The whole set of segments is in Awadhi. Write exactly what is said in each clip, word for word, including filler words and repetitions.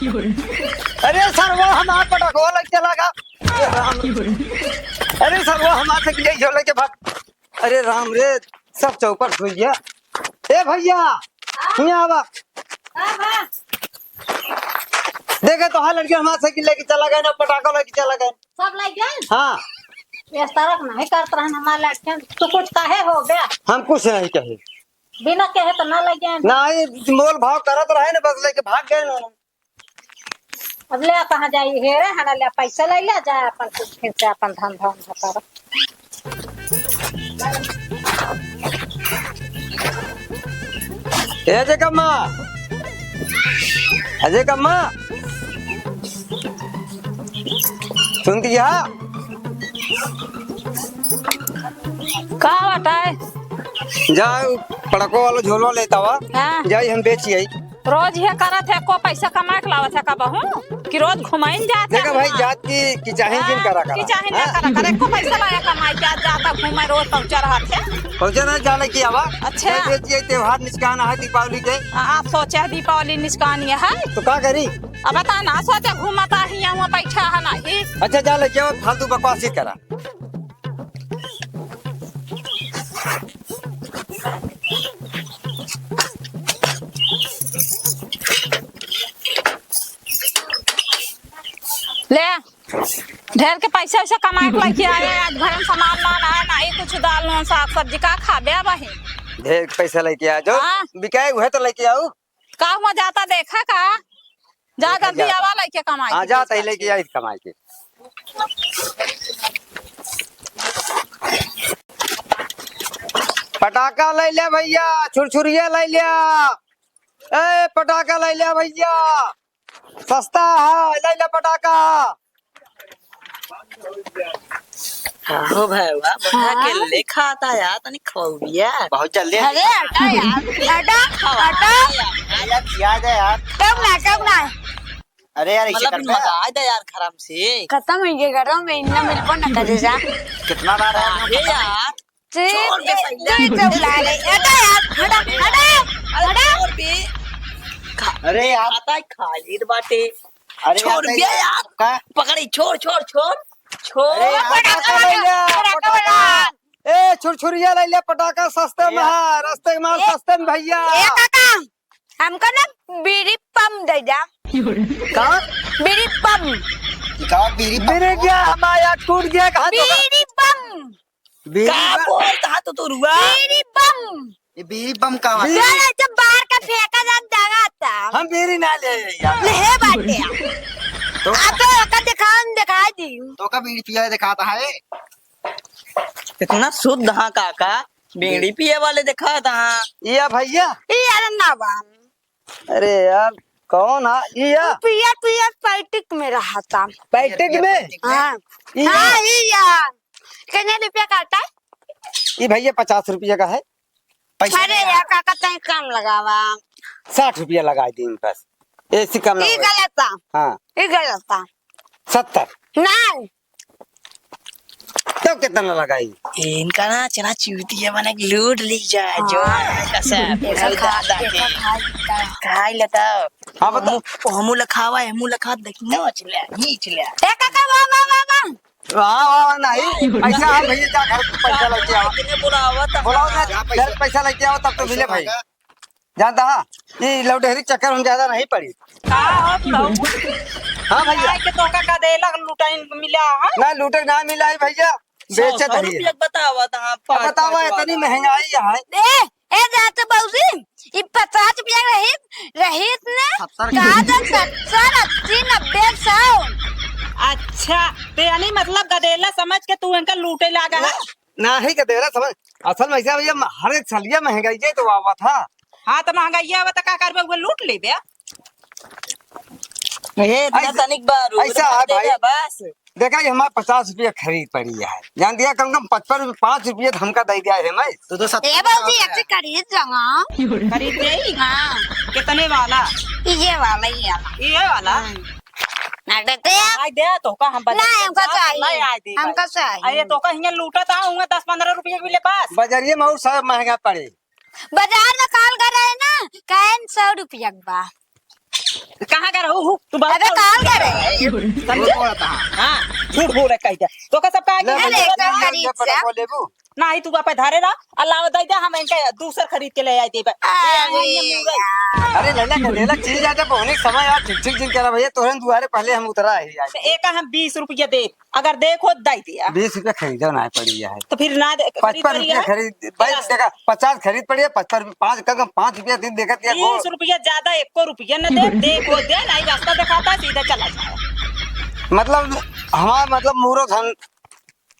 अरे सरवा, हमार पटाखो लइके चला गा। अरे सरवा, हमार से के झोले के भाग। अरे राम रे, सब चौपट होइ गया। ए भइया, हियाँ आवा। का बा? देखे तो है लड़के हमार साइकिल लइके चला गए ना, पटाखो लइके चला गए। सब लइ गए? हाँ। इस तरह नहीं करत रहन हमार लड़के। तू कुछ कहे हो गया? हम कुछ नहीं कहे। बिना कहे तो ना लइ गए। नहीं, मोल भाव करत रहे ना, बस लइके भाग गए ना। अब ले कहाँ जाई? हे रे, हना ले पैसा लइ ले, जा अपन कुछ फिर से अपन धंधा उंधा कर। ए जे कम्मा, अजय कम्मा, सुनती है? का बात है? जा, पड़को वाला झोलो लेता हुआ। हाँ। जाई हम बेची आई। रोज ये करत है, एको पैसा कमाए के लावत है का बहू? कि रोज घुमाइन जात है देखा भाई, हुआं? जात की, की चाहे जिन हाँ, करा, करा। की चाहे ना हाँ? करा, करा। एको पैसा लाया कमाई के, आज जाता घूमे, रोज पहुंचा रहत है। पहुंचा ना, जा लइके आवा। अच्छा। ये, ये त्योहार निचकाना है दीपावली के। हाँ, आप सोचे है दीपावली निचकानी है? तो का करी? अब बता ना, सोचे घूमता ही यहाँ बैठा है ना ही। अच्छा, जा लइके आवा, फालतू बकवास ही करा। ले, ढेर के पैसा वैसा कमाए के लइके आए, आज घर में सामान लान आए, ना ही कुछ दाल, नून, साग, सब्जी का खाबे अब ही? ढेर के पैसा लइके आ जाओ, हाँ। बिकाए उहे तो लइके आऊ। का हुआ जाता देखा का? जा जा, जल्दी जा। आवा लइके कमाई हाँ, के जा, पैसा। तही लइके आई कमाई के। पटाखा लइ ले भइया, छुरछुरिया लइ ले। ए, पटाखा लइ ले भइया, सस्ता है, लइ ले पटाखा। हाँ हो भइया, बढ़ा के हाँ। ले खाता यार, तनी खौबिया। बहुत जल्दी है। अरे हटा यार, हटा, हटा। यार, खिया दे यार। कब ना, कब ना। अरे यार, ऐसे मतलब करते हैं। मंगाए दे यार, गरम से। खतम होइ गया, गरम में इन्ना मिलबो ना करे जा। कितना बार है? अरे यार। जी, छोड़ दे जी, पहले। जी, चुप ला रे। हटा यार, हटा, हटा, अरे हटा। छोड़ दे। खा-, अरे यार। खाता है, खा लीत बाटे। अरे छोड़ यार, दे यार। का? पकड़ी, छोड़, छोड़, छोड़, छोड़। अरे यार, पटाखा पटाखा लइ ले, पटाखा पटाखा। वाला। ए, छुरछुरिया लइ ले, पटाखा सस्ते में है, रस्ते के माल ए, सस्ते में भइया। ए काका, हमका ना बीड़ी पम दे जा। का? बीड़ी पम। का बीड़ी पम? बीड़ी क्या हमारा टूट गया, कहाँ तो का? बीड़ी पम। बीड़ी का बम? बोलता है तो तू रुआ? बीड़ी बम। ये बीड़ी बम का बात बीड़ी है? यार, जब बाहर का फेंका जात दगा था। हम बीड़ी ना ले यार। ले बाटे। तो? आप तो ओका दिखाओ, हम दिखाई दी। तो का बीड़ी पिया दिखाता है? इतना शुद्ध हाँ काका, बीड़ी पिए वाले दिखाता हाँ। ये भइया? ये यार ना बा। अरे यार, कौन हा? ई या? पियर पियर पैटिक में रहा था। पैटिक में? हाँ। ई या? हाँ, ई या। कितने रुपया का आता है? ई भइया पचास रुपया का है। पैसा अरे नहीं यार, आया। काका, तनी कम लगावा। साठ रुपया लगाइ दी बस। ऐसी कम ना ई होए। गलत था। हाँ। ई गलत था। सत्तर। नहीं। तो कितना लगाई? इनका ना चला चूतिया बने लूट ली जाए, जो हाँ। आए कसम, देखा खाई खा, दादा देखा के। खाई का। खाई लेता। हाँ, बता। हमू, हमू लखावा, हमू लखा, देख, नाच ले, नीच ले। ए काका, वाह, वाह, वाह, वाह। वाह, वाह, वाह, नहीं। पैसा है भइया, जा घर पे पैसा लेके आओ। इतने बुलावा था। बुलाओ ना, घर पे पैसा लेके आओ, तब तो मिले भाई। जानता हा, ई लौटहरी चक्कर हम ज्यादा नहीं पड़ी। का हो तू? हाँ भइया। काहे के तोका गदेला लुटाइन मिला, हाँ? ना लूटे ना मिला है भइया, सौ, बेचे सौ तही। रुपया बतावा था, हाँ, अब पाँच, बतावा, पाँच इतनी वाला। महंगाई है। ए, ए जाते बाबूजी, ई पचास रुपया रहित, रहित ने? सत्तर का के। दे सत्तर, अस्सी, नब्बे, सौ। अच्छा, तो यानी मतलब गदेला समझ के तू इनका लूटे लागा है? ना, नाही गदेला समझ, असल में ऐसा भइया, हर एक सलिया महंगाई जे तो आवा था। हाँ, तो महंगाई आवा तो का करबे, वो लूट लेबे। हे, इतना ऐसा, तनिक बारू, ऐसा है दे भाई। दे बस। देखा, ये हमारे पचास रुपया खरीद पड़ी है, जान दिया, कम कम पचपन रुपये, पाँच रुपये तो हमका दे दिया है मैं। तो, तो सत्तर ए बाबूजी, का ऐसे है। खरीद जाऊंगा। खरीद जाई? हाँ। कितने वाला? ये वाला, ये वाला। ये वाला? हाँ। ना देते आप। आय दे, तो का हम बता ना, दे, हमका जा, चाहिए। ले आय दे हमका भाई। चाहिए। अरे, तो का हियां लूटा था, हुआ दस पन्द्रह रुपये के मिले बस। बजरिए में और सब महंगा पड़े। बाजार में काल गए रहे ना, कहन सौ रुपया के बा। कहाँ का रहू हु? तू बात अबे कर। काल का रहे? समझे? झूठ बोलत है। हाँ, झूठ बोल रहे कह दे। तो का सब कहा कि ले, अरे, ले, का ले, करी ले, से? पटाखा लेबू? नाही, तू बापे धारे रहा, अल्लाह दे दे, हम इनके दूसर खरीद के ले आए देबे। अरे ए, ये मुंह गई। यार। अरे लैला, लैला, चीज आते पहुने समय यार, ठीक, ठीक जिन करा भैया, तोहरे दुआरे पहले हम उतरा है यार। तो एका हम बीस रुपया दे, अगर देखो, दई दिया। बीस रुपया खरीदो ना पड़ी है। तो फिर ना दे, खरीद पचपन पड़ी रुपया है। खरीद, भाई, देखा, पचास खरीद पड़ी है, पचपन रुपया, पाँच, कम, पाँच रुपया दिन देखत या, बीस रुपया ज्यादा, एको रुपया न दे, देखो दे, नहीं रास्ता दिखाता, सीधा चला जाए। मतलब, हमार मतलब, मूरो धन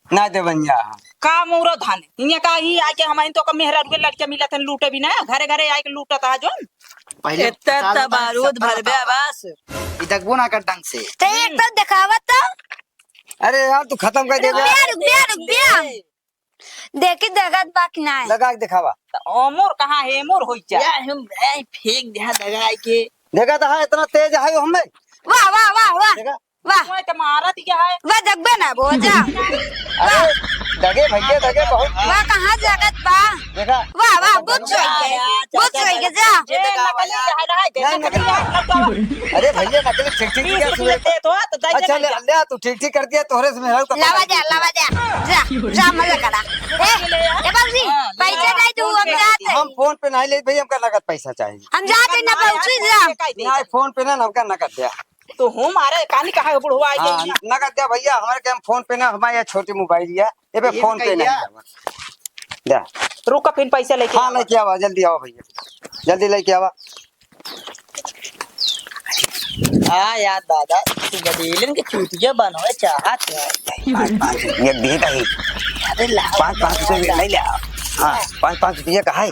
ना दे बन जा। का मूरो धन? इहाँ का ही आके हमारे तो का मेहरा रुके लड़के मिलत हैं, लूटे भी ना, घरे घरे आके लूटत है जोन। पहले इतना पचास तो रुपया बारूद सत्तर भरबे बताओ। आवास। ई देखबो ना कर ढंग से। तो एक तो दिखावा तो। अरे यार, तू खत्म कर दे बे। रुक जा, रुक जा, रुक जा। देखी देखत बा कि नाही। लगा के दिखावा। तो अमर कहाँ है, अमर होई जा। या हम, ए, फेंक दे, हाँ, दगा के। देखा तो है, इतना तेज है हमें। वाह, वाह, वाह, वाह। देखा? वाह। मैं तो मारत क्या है? वाह, जगबे ना, बो, जा। अरे, दगे भैया, दगे बहुत। वाह, कहाँ जगत बा? देखा? वाह, वाह, बुझ गई के, बुझ गई के, जा। ए, नकली है, रहा है, नहीं, नकली नकली। है, नकली। अरे भैया, नकली ठीक, ठीक बीस किया रुपये सुबह। दे दो, तो दे अच्छा, दे ले, भैया। ले, तू ठीक, ठीक कर दिया, तोहरे से मेहरारू का लावा पकड़ जा, के लावा जा, जा, जा, मजा करा। ए, ए, बाबूजी, हाँ, पैसा ले, नहीं दूँ, फोन हम पे जाते। हम फोन पे नहीं ले भैया, हमका नगद पैसा चाहिए। हम जाते ना, बाबूजी, जा। नहीं, फोन पे ना, हमका नगद दे। तो हमारे कानी कहाँ है बुढ़वा, आई हाँ, गई ना। नगद दे भैया, हमारे के हम फोन पे ना, हमारे यहाँ छोटी मोबाइल है, ये पे ये फोन पे कहिया। नहीं है। दे। रुक, फिर पैसा लेके हाँ, आवा। लेके आवा, जल्दी आवा भैया, जल्दी लेके आवा। हाँ यार दादा, तू बदेलन के चूतिया बनवे चाहत है। पाँच, पाँच रुपया दे दही। अरे ला, पाँच, पाँच रुपया ले ले। हाँ, पाँच, पाँच रुपया का है।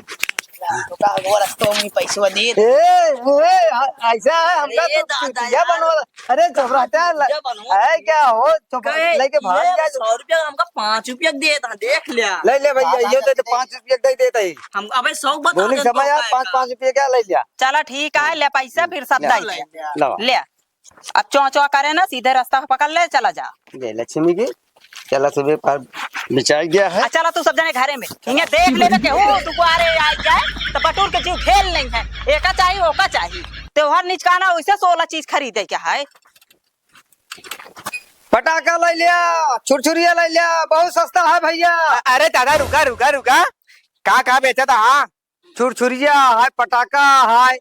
तो का वो रस्तो में पैसवा दे दे। ए, ए, आ-, ऐसा है, हमका अरे तो दादा चूतिया यार। बनवा। अरे चुप रहता है, चूतिया बनवा। है क्या हो? चुप कहे, लेके भाग ये जा। सौ रुपया हमका पाँच रुपया दे दे, देख लिया। ले ले भैया, दादा ये दे दे, पाँच रुपया दे देता ही। हम अबे शौक बता बोली दे समय तो यार, का पाँच, का। पाँच रुपया क्या ले लिया? चला ठीक है, ले पैसा फिर सब ले। दे दे। ले। ले। अब चौं चौं करे ना, सीधे रास्ता पकड़ ले, चला जा। जय लक्ष्मी की, चला सुबह पर बिचार गया है। आ, चला तू सब जने घरे में, चला। इहाँ देख लेबे केहू दुआरे आ जाए, तो बटुर के जीव खेल नहीं है, एका चाही, ओका चाही। त्योहार निचकाना, वैसे सोलह चीज खरीदे के है। पटाखा ले लिया, छुरछुरिया ले लिया, बहुत सस्ता है भैया। अ-, अरे दादा, रुका, रुका, रुका, का, का बेचा था? हाँ, छुरछुरिया है, पटाखा है,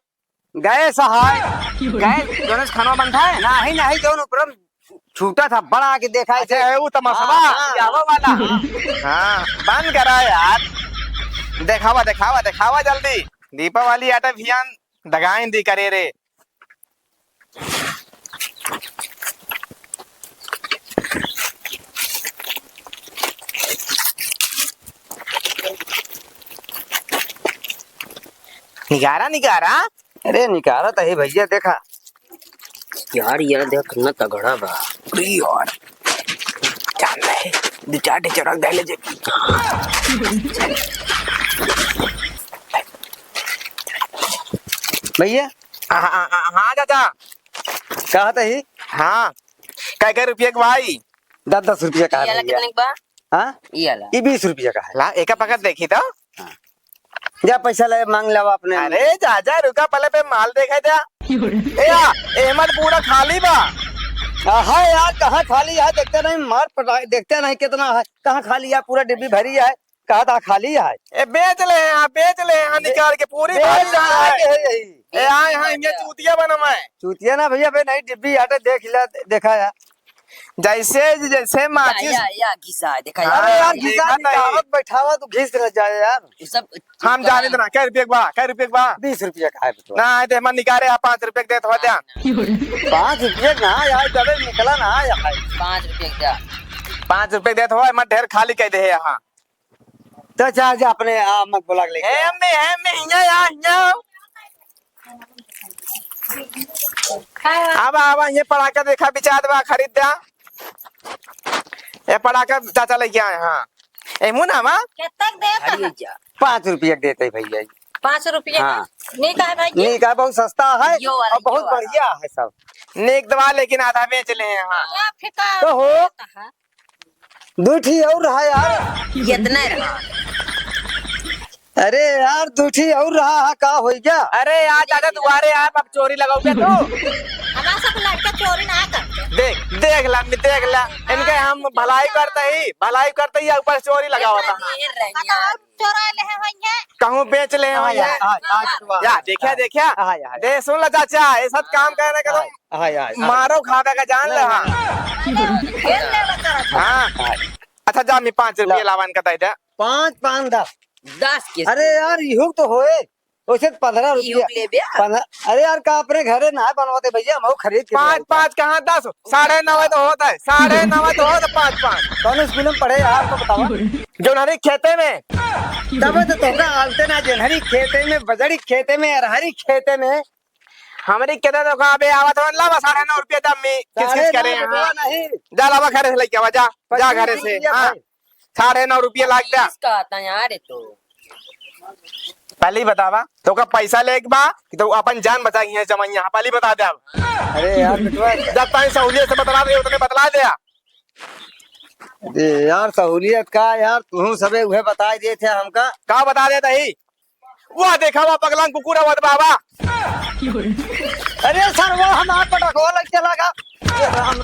गैस है। गैस, गैस खाना बनता है? नहीं, नहीं, जौन ऊपर छूटा था, बड़ा के देखा है। अच्छा, है वो तमसवा, हाँ, हाँ। ये आवा वाला। हाँ, बंद करा यार। देखावा, देखावा, देखावा जल्दी। दीपावली आटा भियान दगाइन दी करे रे। निकारा, निकारा। अरे निकारा तो है भैया, देखा। यार, ये देख, कितना तगड़ा बा। अरे यार, जान रहे, दो चार ठे चढ़क दे ले जे। भैया। हाँ, हाँ, हाँ, हाँ, चाचा। कहा था ही? हाँ, कै कै रुपया के भाई? दस दस रुपया का है ये वाला भैया। कितने का बा? हाँ? ये वाला। ये बीस रुपया का है। ला, एका पकड़ देखी तो। हाँ। जा पैसा ले मांग लेवा अपने। अरे जा, जा, रुका, पहले पे माल देखा जा। ए, आ, एहमर पूरा खाली बा। हाँ यार, कहाँ खाली है? देखते नहीं, मार पटा, देखते नहीं कितना है, कहाँ खाली है? पूरा डिब्बी भरी है, कहा था खाली है। ए, बेच ले यहाँ, बेच ले यहाँ, बे-, निकाल के पूरी बेच भारी है। है यही। ए, आए यहाँ, ये चूतिया बना मैं। चूतिया ना भैया, बे नहीं, डिब्बी आटे देख ले, देखा यार। जैसे, जैसे माचिस। या, या, या, घिसा, देखा हाँ, यार। अरे यार, घिसा देखा नहीं। निकालत बैठावा, तू घिस रह जाए यार। ये सब हम जाने देना, कै रुपया के बा, कै रुपया के बा? बीस रुपया का है बेटवा। ना, दे, हम निकाले, आप पाँच रुपया के देत हो, द्या। पाँच रुपया ना यार, जबे निकला ना यार। पाँच रुपया के द्या। पाँच रुपया के देत हो, मत ढेर खाली कह दे यहाँ। तो चाहे जा अपने, आ, मत बोला के लेके हे आओ। अम्मी, हे अम्मी, हियाँ आ, हियाँ आओ। आवा, आवा, ये पड़ाका देखा, बिचात बा, खरीद द्या। ये पड़ाका चाचा लेके आए, हाँ। ए, मुन आवा। केतक देत है? पाँच रुपया के देते भैया। पाँच रुपया हाँ। का? नीक है भाई जी? नीक है, बहुत सस्ता है यो वाला, और बहुत यो वाला। बढ़िया है सब। नीक दवा, लेकिन आधा बेच ले हैं, हाँ। क्या फिकर तो हो। देता है? दो ठी और रहा यार। कितना रहा? अरे यार, दूठी और रहा हा, का होई गया? अरे यार, दादा, दुआरे यार, अब चोरी लगाओगे तू? हमारे सब लड़के चोरी ना करते। देख, देख ला, देख ला, इनके हम भलाई करते ही, भलाई करते ही, ऊपर से चोरी लगावत हा। चोरा ले हैं, वही है। कहूँ बेच ले हैं, हाँ वही यार, है। हाँ, हाँ, हाँ, या, हाँ, देखा, हाँ, देखा? हाँ, हाँ, हाँ। दे, सुन ला चाचा, ये सब काम करने का तो हाँ, हाँ, हाँ, हाँ। मारो खावे का जान ले, नहीं, हाँ। नहीं, नहीं। खेल ले बता रहा था। हाँ। हाँ। अच्छा, जा, मैं पाँच रुपया ला। लावन का दे दे। पाँच, पाँच, दस। दस के। अरे यार, इहू तो होए। वैसे तो पन्द्रह रुपया। इहू ले बे। पन्द्रह, अरे यार, का अपने घरे ना बनवाते भैया, हम खरीद के पाँच, लाए। पाँच कहाँ, दस? साढ़े नौ तो होता है, साढ़े नौ तो होता है, पाँच, पाँच। कौन स्कूल में पढ़े यार, तो बतावा। जोनहरी खेते में। तब तो तोहका आलते ना, जोनहरी खेते में, बजड़ी खेते में, अरहरी खेते में। हमरी खेते तो का बे आवत हो, लावा साढ़े नौ रुपया दम में, किस किस साढ़े नौ करे रुपया यहाँ। नहीं। जा लावा घरे से लेके आवा, जा, जा पच्चीस घरे से, रुपया हाँ। भाई। साढ़े नौ रुपया लाग गया। किस कहता है यार, ये तो। पहले ही बतावा, तोका पैसा लेके बा कि तो अपन जान बचाई है जमाई यहाँ, पहले ही बता दे अब। अरे यार बेटवा। जब ताई सहूलियत से बतला दे, उतने बतला दे। अरे यार, सहूलियत का यार, तू सबे उहे बताई देत है हमका। का बता देत ही? वाह, देखा, वाह, पगला कुकुर आवत बाबा। अरे सर, वो हमार पटकवा लग चला गा। अरे राम।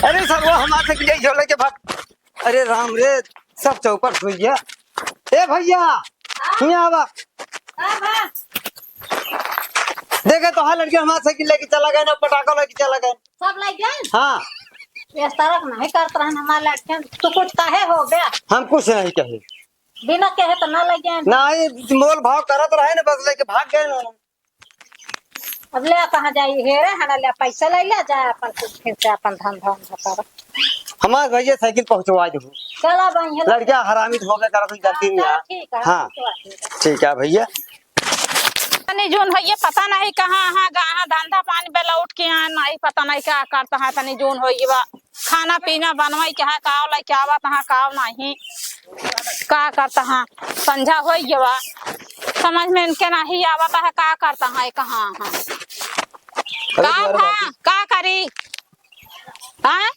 अरे सर, वो हमार से ले जो लेके भाग। अरे राम रे, सब चौपट हो गया। ए भैया, हियाँ आवा। हाँ, हाँ। देखे तो हाँ, लड़के हमार साइकिल लेके चला गए ना, पटाखा लेके चला गए। सब ले गए? हाँ। ये तरफ नहीं करत रहन हमार लड़के। तू कुछ कहे हो गया? हम कुछ नहीं कहे। बिना कहे तो ना ले गए। नहीं, मोल भाव करत रहे ना, बस लेके भाग गए ना। अब ले कहाँ जाई? हेरे हना ले, पैसा ले ले, जा अपन कुछ फिर से अपन धंधा उंधा कर। हमार भैया साइकिल पहुँचवा दे। चला बहिन, हेला। लड़किया हरामी तो होबे करत, गलती नहीं चला, है। ठीक है, हाँ। ठीक है, ठीक है। ठीक है भैया। तनी जौन होइए, पता नहीं कहाँ, हाँ, कहाँ धंधा पानी पे लौट के आए, नहीं पता नहीं का करता है, तनी जौन होइए बा, खाना पीना बनवाई के है, का लेके आवत है, का नहीं, का करता है, संझा होइए बा, समझ में इनके नहीं आवत है, का करता है, कहाँ है, अरे का द्वारा है, बाबू। का करी, हाँ?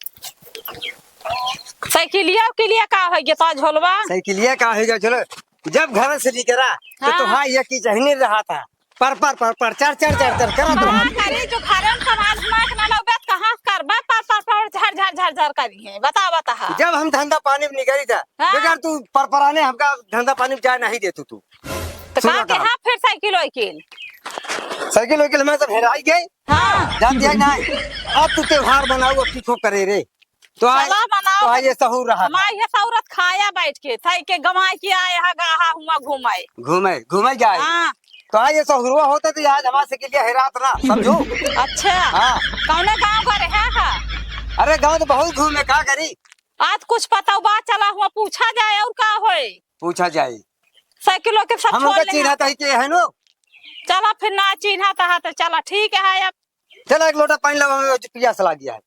साइकिलिया उकिलिया का होइए तो झोलवा? साइकिलिया का होइए झोलवा? जब घर से निकला, तो हाँ। तोहार ये की चहनी रहा था। पर, पर, पर, पर, चर, चर, चर, चर करत रहा। का करी, जो घरे में सामान हमार के ना लौकत, कहाँ करबा, पर, पर, पर, झर, झर, झर, झर करी है। बतावा, बतावा। जब हम धंधा पानी में निकली था, हाँ। बगैर तू परपराने हमका धंधा पानी में जाए नहीं देतू तू। तो सुना का के कहा। हाँ, फिर साइकिल वाइकिल? साइकिल वाइकिल हमारे सब हेराई गए। हाँ। जान दिया नहीं। अब तू त्योहार मनाऊ, अब की खूब करे रे। तो आए, चला मनाओ। तो आए ये सहूर रहा। हमारे ये सहूरत खाया बैठ के, थाई के गमाई के आए हा, गाहा हुआ घूमाए। घूमे, घूमे जाए। हाँ। तो आए ये सहुरवा होता तो आज हमारे साइकिलिया हेरात ना, समझो। अच्छा। हाँ। कौने गाँव का रहे हा? अरे गाँव तो बहुत घूमे, का करी? आज कुछ पता बा, चला हुआ पूछा जाए और का होए? पूछा जाए। साइकिलों के सब हम छोड़ उनका ले चिन्हत हैं। है कि है नो? चला फिर ना चिन्हत है तो चला, ठीक है अब। चला एक लोटा पानी लावा, हमें पियास लाग गया है।